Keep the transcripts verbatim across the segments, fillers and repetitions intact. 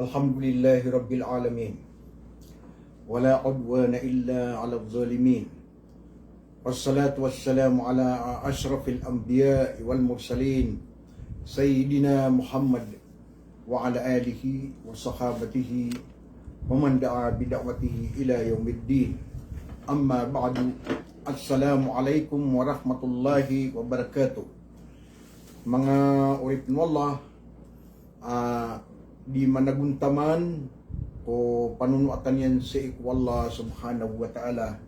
Alhamdulillahi Rabbil Alamin. Wala udwana illa alaz zalimin. Wassalatu wassalamu ala ashrafil anbiya'i wal mursalin, Sayyidina Muhammad wa ala alihi wa sahabatihi wa man da'a bi da'watihi ila yaumiddin. Amma ba'du. Assalamu alaikum warahmatullahi wabarakatuh. Manga oripn o Allah, ah, di managontaman ko panonoatan iyan sii ko Allah subhanahu wa ta'ala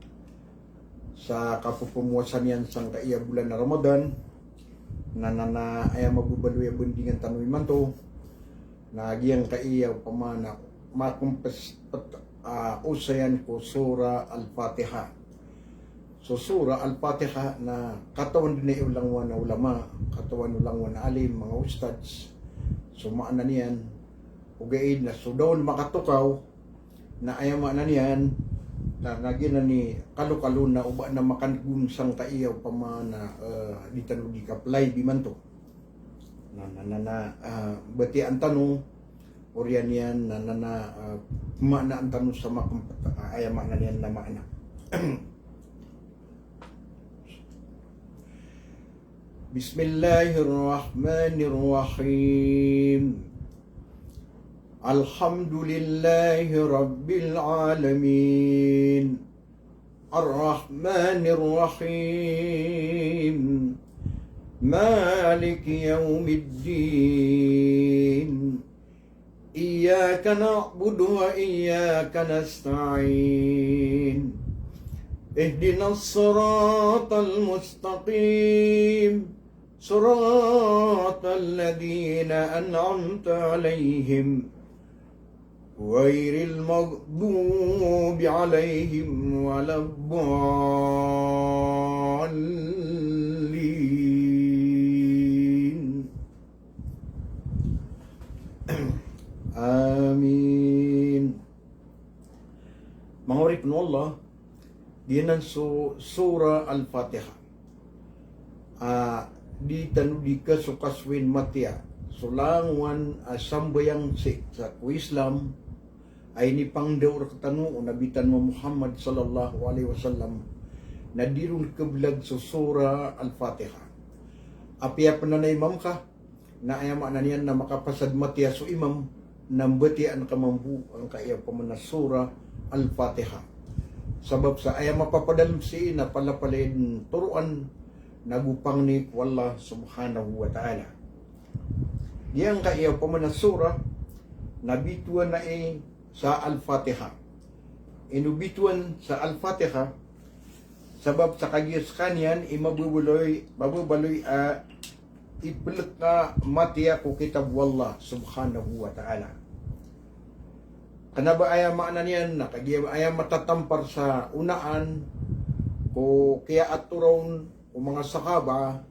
sa kapphowasa niyan sangkaya bolan a Ramadan, na, na, na aya mababaloy a bandingan tano imanto, na giyangkaya opama na makompes, pet, ah, osayan ko Surah Al-Fatiha. So Surah Al-Fatiha na katawan dn o langowan a ulama, katawan o langowan a alim, manga ustadz. So maana niyan, ogaid na so da on makatokaw, na aya maana niyan, na, na giyanan i kalokalo na o ba na makan'g on sangkaya opama na, eh, di tano di kaplayb imanto. Na, na, na, na, ah, batiyaan tano, oriyan iyan, na, na, na, ah, maanaan tano sa makompet, ah, aya maana niyan na maana. Bismillahirrahmanirrahim. Alhamdulillahi Rabbil Alamin. Arrahmanirrahim. Maliki yaumiddin. Iyyaka na'budu wa iyyaka nasta'in. Ihdinas siratal mustaqim. Siratal ladzina an'amta alaihim. Ghairil maghdubi alaihim waladdallin. Amin. Manga oripn o Allah, giyanan so Surah Al-Fatiha. Ah, di tano di kasokasoin matiya so langowan a sambayang sii sa ko Islam a inipangndao rktano o Nabi tano a Muhammad sallallahu alaihi wasallam, na di ron khablag so Surah Al-Fatiha. Apiya pn a imam ka, na aya maana niyan na makapasad matiya so imam na mbatiyaan ka mambo angkaya opama na Surah Al-Fatiha. Sabap sa aya mapapadalm sii na palapalaya dn toroan nago pangni ko Allah subhanahu wa ta'ala. Giyangkaya opama na surah na bitowan ai sa Al-Fatiha. Ino bitowan sa Al-Fatiha? Sabap sa kagiya skaniyan i mababaloy, mababaloy a iplk a matiya ko kitab o Allah subhanahu wa ta'ala. Kna ba aya maana niyan na kagiya aya matatampar sa onaan ko kiyaatoran o manga sahaba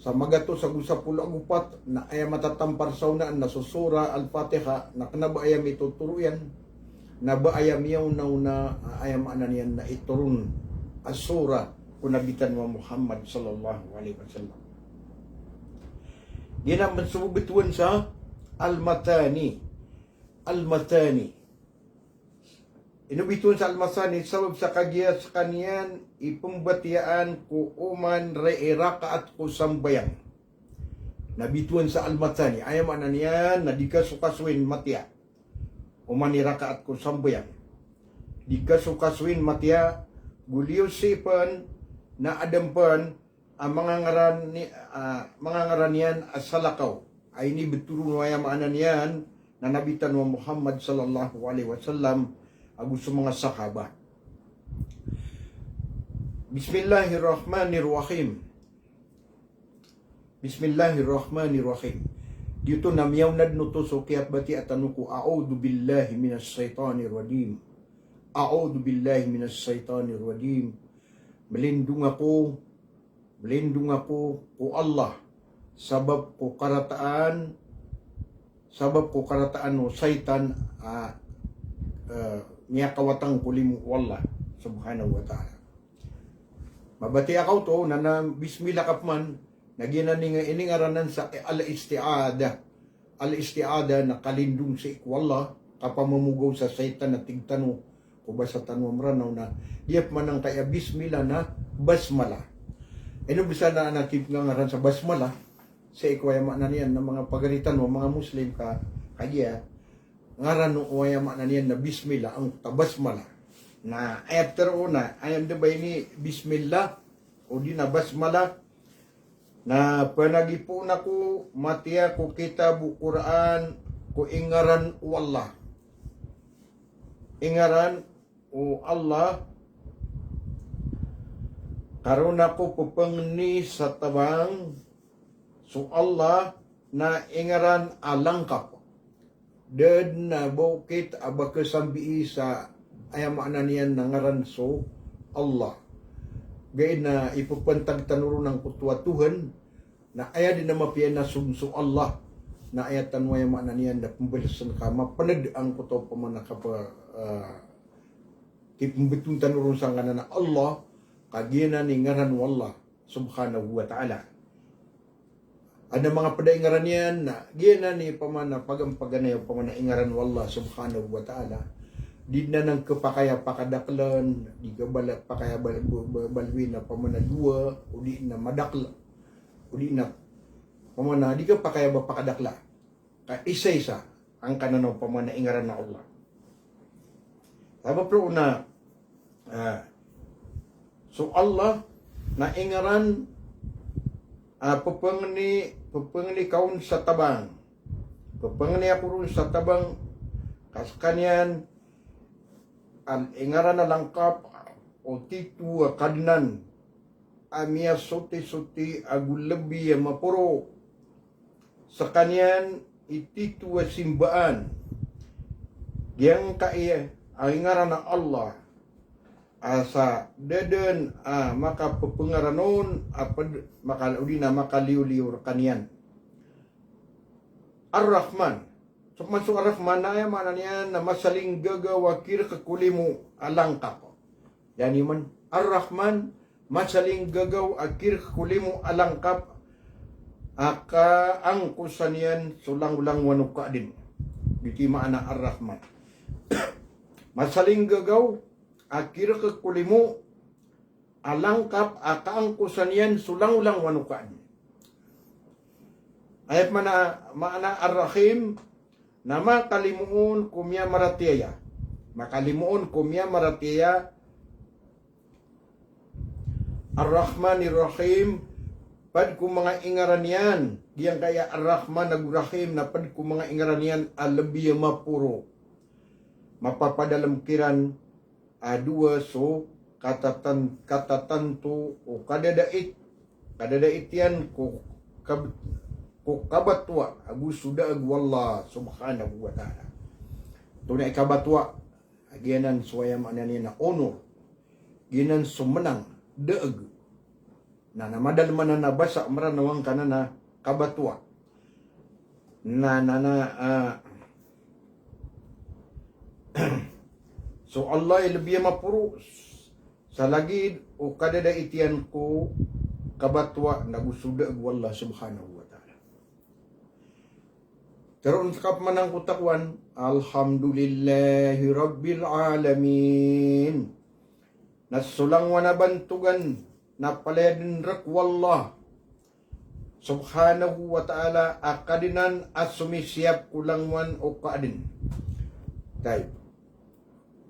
sa magatos ago sapolo ago pat, na aya matatampar sa onaan na so Surah Al-Fatiha, na kna ba aya mitotoro iyan, na ba aya miyaonaona, aya maana niyan na itoron a surah ko Nabi tano a Muhammad sallallahu alaihi wasallam. Giyanan pn so bitowan sa Al-Mathani. Al-Mathani. Ino bitowan sa Al-Mathani? Sabap sa kagiya skaniyan i pmbatiyaan ko oman i rakaat ko sambayang. Na bitowan sa Al-Mathani, aya maana niyan na di kasokasoin matiya oman i rakaat ko sambayang. Di kasokasoin matiya, go liyo sii pn na adn pn a manga ngaran ni, a manga ngaran iyan a salakaw a inibtho ron o, aya maana niyan na, Nabi tano a Muhammad sallallahu alaihi wasallam ago so manga sahaba. Bismillahirrahmanirrahim. Bismillahirrahmanirrahim. Giyoto na miyaona dn oto so kiyabatiya tano ko a'udhu billahi minash shaitanir rajim. A'udhu billahi minash shaitanir rajim. Mlindong ako, mlindong ako ko Allah sabap ko karataan, sabap ko karataan o shaitan a, eh, miyakawatang ko limo o Allah subhanahu wa ta'ala. Mabatiya ka oto na, na bismillah ka pman, na giyanan i iningaranan sa al-isti'adha. al-isti'adha na kalindong sii ko Allah, kapamamogaw sa shaytan na tig tano ko basa tano a Mranaw na, di a pman angkaya bismillah na basmalah. Ino bisa na, na tig nga ngaran sa basmalah, sii ko aya maana niyan na manga pagari tano, manga Muslim ka, kagiya, ngaran o aya maana niyan na bismillah, angkoto a basmalah. Na aya ptharoon na, aya mdabay ini bismillah, odi na basmalah, na panagipoon ako, matiya ko kitab o Qur'an, ko ingaran o Allah. Ingaran o Allah, ka ron ako pphangni sa tabang, so Allah na ingaran a langkap. Da dn a ba okit a ba kasambii sa aya maana niyan na ngaran so Allah. Giya na ipphantag tano ron angkoto a Tuhan, na aya dn a mapiya na so, so Allah, na aya tano aya maana niyan na pmbalasan ka mapnd angkoto pman a kapa, ah, kipmbtoon tano ron sangkanan a Allah, ka giyanan i ngaran o Allah subhanahu wa ta'ala. Adn a manga pd a ingaran iyan, na giyanan i pman a pagampaganay o pman a ingaran o Allah subhanahu wa ta'ala. Di dn anan khapakay a pakadaklan, di ka bala pakay a bal-, ba-, ba-, balwi na pman a dowa, odi na madakl. Odi na pman a di ka pakay a ba pakadakla. Ka isa-isa angkanan o pman a ingaran o Allah. Sabap roo na, ah, so Allah na ingaran, ah, pphangni, pphangni ka on sa tabang. Pphangni ako ron sa tabang, ka skaniyan, an ingaran a langkap o tito a Kadnan a miyasotisoti ago lbi a maporo. Skaniyan i tito a simbaan. Giyangkaya a ingaran a Allah a sa da dn a makapphangni on a pd, maka-, odi na makaliyo-liyo rkaniyan. Ar-Rahman. So pman so Ar-Rahman na aya maana niyan na masalinggagaw a kirk ko limo a langkap. Giyanan man, Ar-Rahman, masalinggagaw a kirk ko limo a langkap a kaangkosan iyan so langolangowan o kaadn. Giyoto i maana Ar-Rahman. Masalinggagaw a kirk ko limo a langkap a kaangkosan iyan so langolangowan o kaadn. Aya pman a maana Ar-Rahim, na makalimoon ko miyamaratiyaya. Makalimoon ko miyamaratiyaya. Ar-Rahmanir Rahim, pd ko manga ingaran iyan, giyangkaya Ar-Rahman ago Rahim, na pd ko manga ingaran iyan a lbi a maporo. Mapapadalm kiran a dowa so katatan-, katatanto o kadadait, kadadait iyan ko kab-, ko kabatowa ago so daag o Allah subhanahu wa ta'ala. Antonaa i kabatowa? Giyanan so aya maana niyan na honor. Giyanan so mnang, daag. Na, na madalm anan a basa Mranaw angkanan a kabatowa. Na, na, na, ah, so Allah i lbi a maporo sa lagid o kadadait iyan ko kabatowa na go so daag o Allah subhanahu wa ta'ala. Tharoon ska pman angkoto a kowan, Alhamdulillahi Rabbil Alamin. Na so langowan a bantogan na palaya dn rk o Allah subhanahu wa ta'ala a Kadnan a somisiyap ko langowan o kaadn. Tayyib.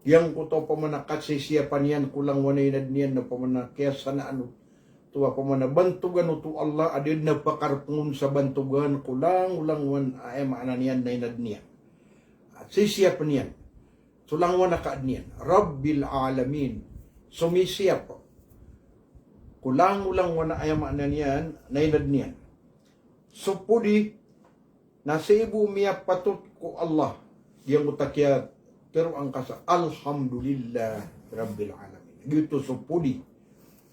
Giyangkoto pman a kasisiyapan iyan ko langowan a inadn iyan na pman a kiyasanaan oto a pman a bantogan oto o Allah a da dn a pakarpng on sa bantogan ko langolangowan a aya maana niyan na inadn iyan. A sisiyapn iyan so langowan a kaadn iyan. Rabbil Alamin. Somisiyap ko langolangowan a aya maana niyan na inadn iyan. So podi na sii bo miyapatot ko Allah. Giyangkoto a kiyatharo angka sa Alhamdulillahi Rabbil Alamin. Giyoto so podi.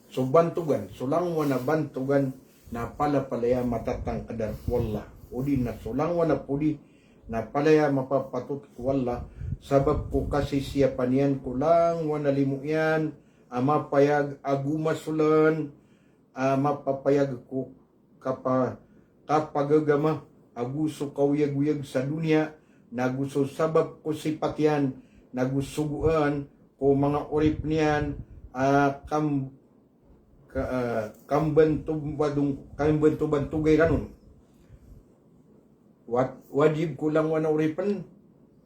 So bantogan, so langowan a bantogan na palapalaya matatangkd ko Allah. Odi na so langowan a podi na palaya mapapatot ko Allah. Sabap ko kasisiyapan iyan ko langowan a limo iyan a mapayag ago masolan, a mapapayag ko kapa-, kapagagama ago so kaoyagoyag sa doniya, nago so sabap ko sipat iyan, nago sogoan ko manga oripn iyan a kam-, ka-, ah, kambantobanto-, kambantobantogay ran on. Wa-, wajib ko langowan a oripn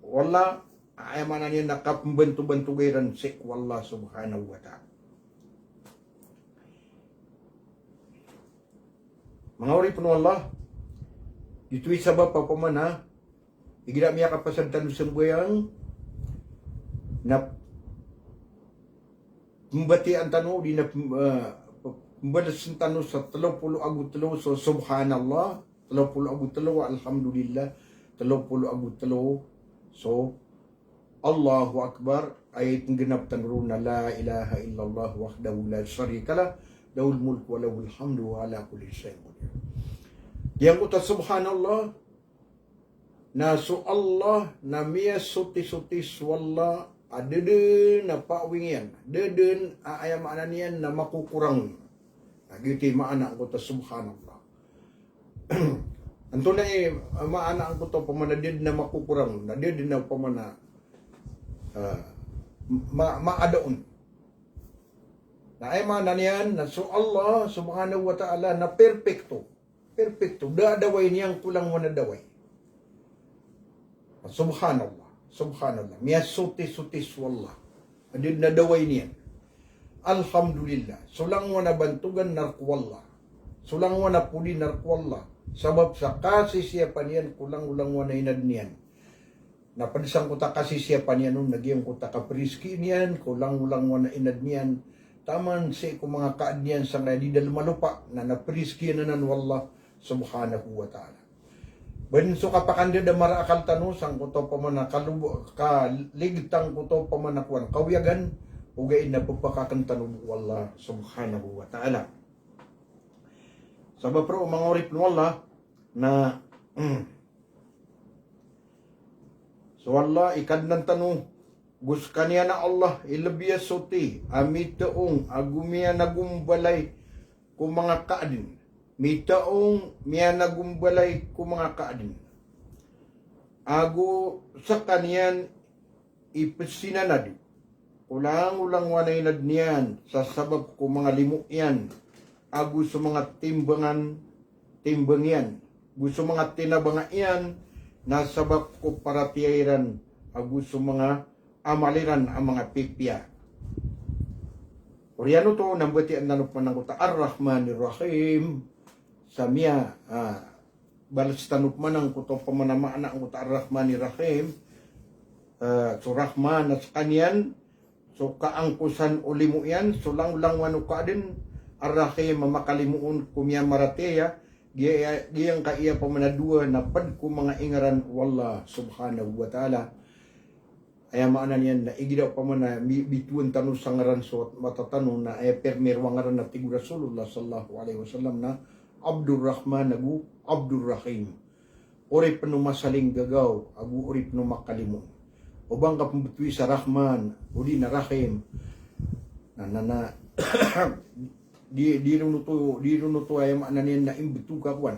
o Allah, aya maana niyan na kapmbantobantogay ran sii ko Allah subhanahu wa ta'ala. Manga oripn o Allah, giyoto i sabap a pamana, igira miyakapasad tano sambayang, na pmbatiyaan tano, di na pm-, ah, pmbalsn tano sa tlo polo ago tlo so Subhanallah, tlo polo ago tlo Alhamdulillah, tlo polo ago tlo so Allahu Akbar, aya itnggnap tano ron na la ilaha illallah wahdahu la sharika lah, lahul mulku wa lahul hamdu wa huwa ala kulli shay'in qadir. Giyangkoto a Subhanallah, na so Allah na miyasotisoti so Allah a da dn a paawing iyan, da dn a aya maana niyan na makokorang. Na giyoto i maana angkoto a Subhanallah. Antonaa i maana angkoto a pamana da dn a makokorang, na da dn a pamana, ah, ma-, maada on. Na aya maana niyan na so Allah subhanahu wa ta'ala na perpekto. Perpekto. Da a daway niyan ko langowan a daway. Subhanallah. Subhanallah. Miyasotisoti so Allah. Da dn a daway niyan. Alhamdulillah. So langowan a bantogan na rk o Allah. So langowan a podi na rk o Allah. Sabap sa kasisiyapan iyan ko langolangowan a inadn iyan. Na pd sangkoto a kasisiyapan iyan on na giyangkoto a kaprizki niyan ko langolangowan a inadn iyan, taman sii ko manga kaadn iyan sangkaya di da lmalopa, na naprizki iyan anan o Allah subhanahu wa ta'ala. Bn so kapakandadamar a akal tano sangkoto a pamana kalobo-, kaligtang koto a pamana kowan, kawiyagan, ogaid na pphakakn tano bo o Allah subhanahu wa ta'ala. Sabap roo manga oripn o Allah na, so Allah i Kadnan tano, go skaniyan a Allah i lbi a soti a mitaong ago miyanagombalay ko manga kaadn. Mitaong, miyanagombalay ko manga kaadn. Ago skaniyan i pzinanad ko langolangowan a inadn iyan sa sabap ko manga limo iyan, ago so manga timbangan, timbang iyan, ago so manga tinabanga iyan, na sabap ko paratiyaya iran, ago so manga amal iran a manga pipiya. Oriyan oto na mbatiyaan tano pman angkoto a Ar-Rahmanir Rahim, sa miya, ah, Bals tano pman angkoto pman a maana angkoto Ar-Rahmanir Rahim. Eh, so Rahman na skaniyan so kaangkosan o limo iyan, so langolangowan o kaadn. Ar-Rahim a makalimo on ko miyamaratiyaya. Giya, giyangkaya pman a dowa na pd ko manga ingaran o Allah subhanahu wa ta'ala. Aya maana niyan na igira opama na mi-, bitowan tano sa ngaran so mata tano na aya pirmiro a ngaran na tig o Rasulullah sallallahu alaihi wasallam na Abdurrahman ago Abdurrahim. Oripn o masalinggagaw ago oripn o makalimo. O ba ngka pmbtowi sa Rahman odi na Rahim. Na, na, na, di, di ron oto, di ron oto aya maana niyan na imbto ka kowan.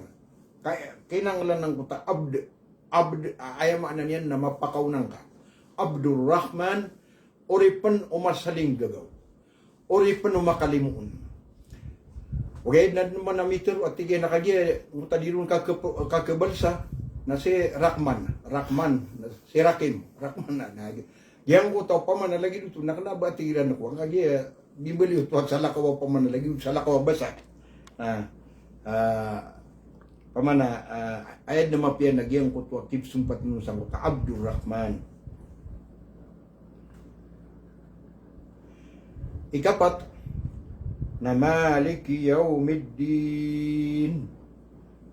Ka-, kinanglan angkoto a abd, abd, a-, aya maana niyan na mapakaonang ka. Abdurrahman, oripn o masalinggagaw. Oripn o makalimo on. Ogaid na dn man a mitharo a tig iyan a kagiya, angkoto a di ron kaka-, kakabalsa, na si Rakman, Rakman, na si Rakim, Rakman na, na, giyangkoto opama na lagid oto, na kna ba tig iran ko, kagiya, Di bali oto a salakaw a opama na lagid o salakaw a basa. Ah, ah, opama na, ah, aya dn a mapiya na giyangkoto a kipsompat on sangkoto a Abdurrahman. Ikapat na Maliki Yawmiddin.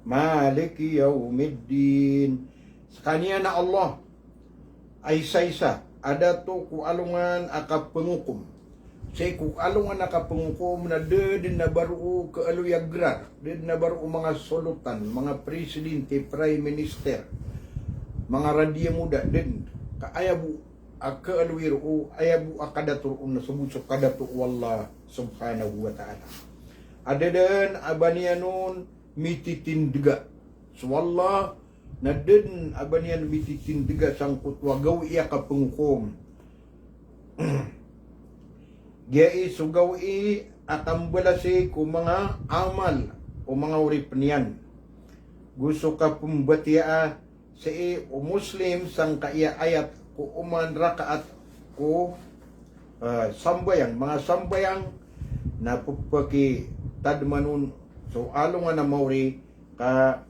Maliki Yawmiddin. Skaniyan a Allah a isaisa a dato ko alongan a kapngokom. Sii ko alongan a kapngokom na da dn a ba roo kaaloy a grar, da dn a ba roo manga solotan, manga presidente, prime minister, manga radiyamoda, da dn. Ka aya bo a kaaloy roo, aya bo a kadato roo na so bo so kadato o Allah subhanahu wa ta'ala. A da dn a ba niyan on mititindga. So Allah na da den a ba niyan mititindega sangkoto a gawii a kapngokom. Giyai so gawii a kambalasi ko manga amal o manga oripen iyan. Go so kapembatiyaa sii o Muslim sangkaya ayat ko oman rakaat ko, eh, sambayang, manga sambayang na pepakitadman on so alongan a maori ka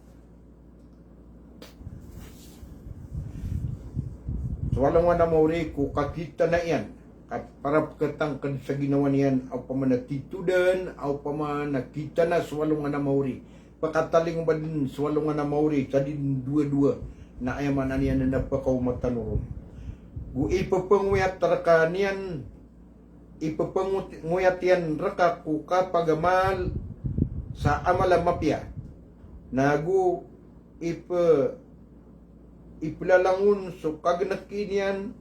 so alongan a maori ko kakitana iyan, ka para peketangked sa ginawa niyan, a opama na titodan, a opama na kitana so alongan a maori. Pekatalingoma den so alongan a maori sa di den dowa-dowa, na aya maana niyan na pekaoma tano ron. Go ipepengoyat rekaniyan, ipepengoyat iyan reka ko kapagamal sa amal a mapiya. Na go ipe-, ipelalang on so kageneki niyan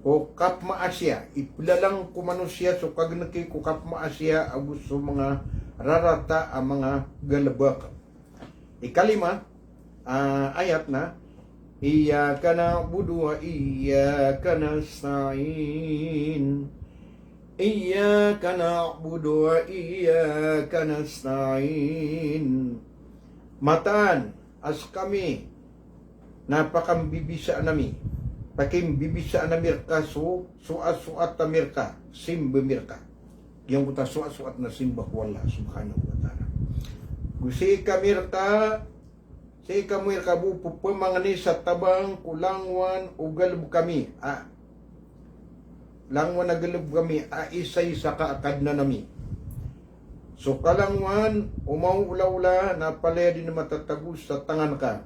ko kapmaasiya. Ipelalang ko manosiya so kageneki ko kapmaasiya ago so manga rarata a manga galebek. Ikalima, ah, ayat na, "Iyyaka na'budu wa iyyaka nasta'in. Iyyaka na'budu wa iyyaka nasta'in." Mataan a sekami na pakambibisaan ami, pakimbibisaan ami reka so, so soat-soat ami reka, simba ami reka. Giyangkoto a soat-soat na simba ko Allah subhanahu wa ta'ala. Go sii kami reka, sii kami reka bo pepemangeni sa tabang ko langowan o galebek ami, a, langowan a galebek ami a isaisa ka a Kadnan ami. So kalangowan o maoolaola na palaya den matatago sa tangan ka.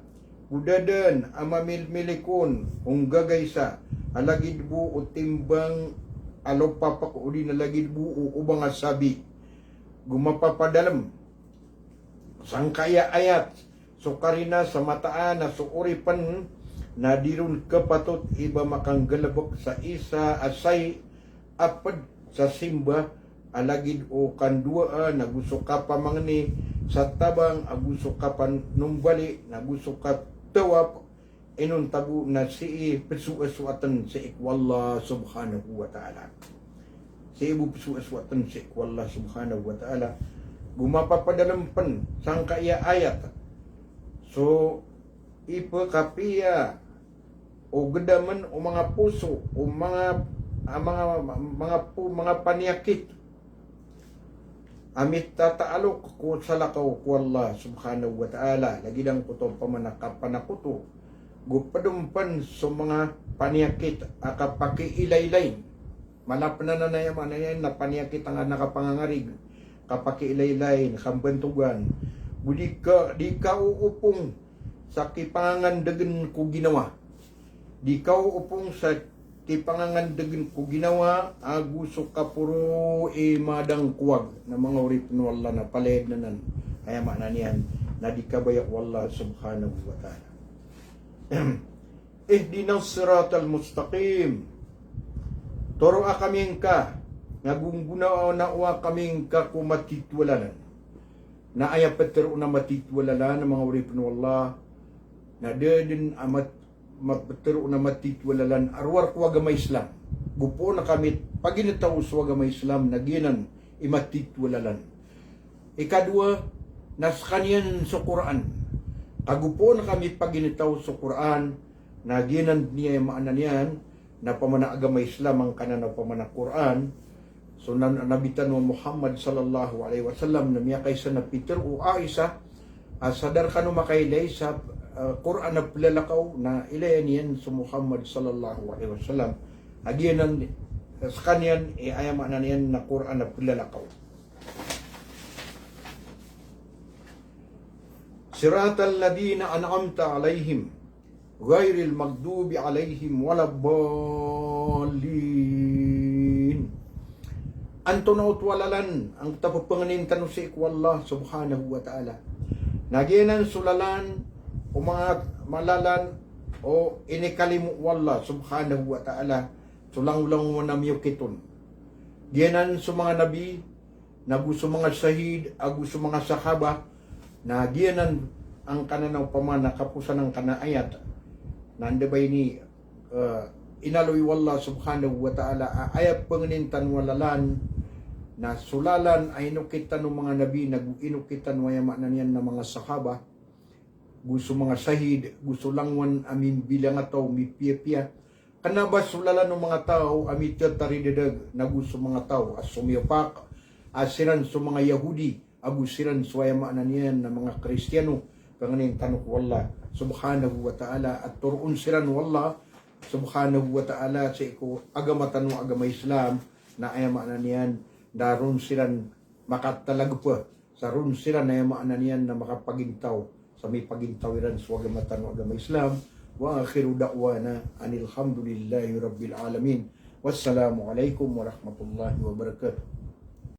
Go da den a mamilmilik on o nggagaisa a lagid bo o timbang a lopapek odi na lagid bo o obang a sabi. Go mapapadalem sangkaya ayat so karina sa mataan a so oripen na di ron kepatot i ba makanggalebek sa isa a sai a ped sa simba a lagid o kandowaan ago so kapamangeni sa tabang ago so kapanombali ago so katawap. Inonta bo na sii pesoasoaten sii ko Allah subhanahu wa ta'ala. Sii bo pesoasoaten sii ko Allah subhanahu wa ta'ala. Go mapapadalem pen sangkaya ayat so ipekapiya o gedamen o manga poso, o manga, a manga, manga po-, manga paniyakit a mitataalok ko salakaw ko Allah subhanahu wa ta'ala. Lagid angkoto opama na kapanakoto, go ped on pen so manga paniyakit a kapakiilaylayin. Mala pen anan, aya maana niyan na paniyakit a nga na kapangangarig, kapakiilaylayin, kambantogan. Go di ka, di kaoopong sa kipangangandegen ko ginawa. Di kaoopong sa kipangangandegen ko ginawa ago so kaporo i madangkowag na manga oripen o Allah na palaya den anan. Aya maana niyan na di kabaya o Allah subhanahu wa ta'ala. Ihdinas siratal mustaqim. Toroa kami ngka, na gonggonao, naoa kami ngka ko matito a lalan. Na aya petero na matito a lalan, manga oripen o Allah, na da den a mat-, mat-, petero na matito a lalan a rowar ko agama Islam. Go poon kami paginetaw so agama Islam, na giyanan i matito a lalan. Ikadowa, na sekaniyan so Qur'an. Ka go poon kami paginetaw so Qur'an, na giyanan den i aya maana niyan, na opama na agama Islam angkanan a opama na Qur'an. So na-, Nabi tano a Muhammad sallallahu alaihi wasallam na miyakaisa na pitero o Aisha, a sadar kano makailay sa, ah, Qur'an a pelalakaw na ilayan iyan so Muhammad sallallahu alaihi wasallam. A giyanan, sekaniyan i aya maana niyan na Qur'an a pelalakaw. Siratal ladhina an'amta alaihim, ghairil maghdubi alaihim waladdallin. Antonaa oto a lalan angkoto a pepengenin tano sii ko Allah subhanahu wa ta'ala. Na giyanan so lalan o manga, manga lalan o inikalimo o Allah subhanahu wa ta'ala so langolangon a miyokit on. Giyanan so manga nabi, na go so manga shahid, ago so manga sahaba, na giyanan angkanan a opama na kaposan angkanan a ayat, na anda ba ini, eh, inaloy o Allah subhanahu wa ta'ala a aya pangnin tano a lalan na so lalan a inokit tano manga nabi, nago inokit tano, aya maana niyan na manga sahaba, go so manga shahid, go so langowan a mimbilang a taw, mipiyapiya. Kna ba so lalan o manga taw a mitataridadg, nago so manga taw a somiyopak, a siran so manga Yahudi, ago siran so, aya maana niyan na manga Kristiyano, pangnin tano ko Allah subhanahu wa ta'ala a toroon siran o Allah subhanahu wa ta'ala sii ko agama tano a agama Islam, na aya maana niyan na ron siran makatalagpa, sa ron siran, aya maana niyan na makapagintaw sa mipagintaw iran so agama tano a agama Islam. Wa akhiru da'wana anil hamdulillahi rabbil alamin. Wassalamu alaikum warahmatullahi wabarakatuh.